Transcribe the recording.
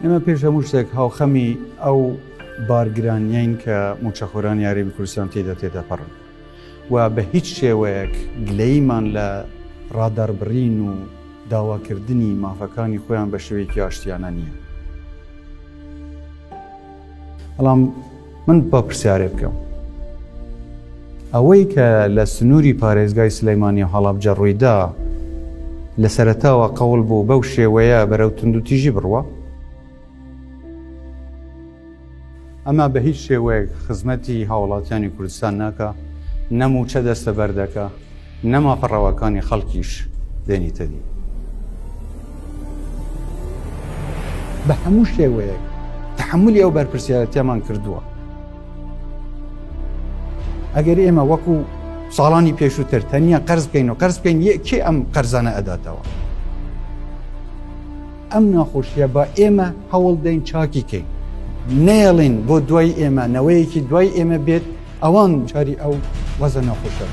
ئێمە پێش هەموو شتێک هاوخەمی ئەو بارگرانیین کە موچەخۆرانی هەرێمی کوردستان تێدا تێدەپەڕن و بە هیچ شێوەیەک گلەییمان لە ڕادەربڕین و داواکردنی مافەکانی خۆیان بە شێوەیەکی ئاشتیانە نییە. بەڵام من با پرسیارێ بکەم. ئەوەی کە لە سنووری پارێزگای سلەیمانی و هەڵەبجە ڕوویدا لە سەرەتاوە قەوڵ بوو بەو شێوەیە بەرەو توندوتیژی بڕوا؟ ئەمە بە هیچ شێوەیەک خزمەتی هاوڵاتیانی کوردستان ناکا، نە مووچە دەستەبەر دەکا، نە مافە ڕەواکانی خەڵکیش دێنیتە دی. بە هەموو شێوەیەک تەحەمولی ئەو بەرپرسیارەتیەمان کردووە. ئەگەر ئێمە وەکو ساڵانی پێشووتر تەنیا قەرز بکەین و قەرز بکەین، کێ ئەم قەرزانە ئەداتەوە؟ ئەم ناخۆشیە با ئێمە هەوڵ دەین چاکی کەین، نەیەڵین بۆ دوای ئێمە نەوەیەکی دوای ئێمە بێت ئەوان چاری ئەو وەزە ناخۆشە.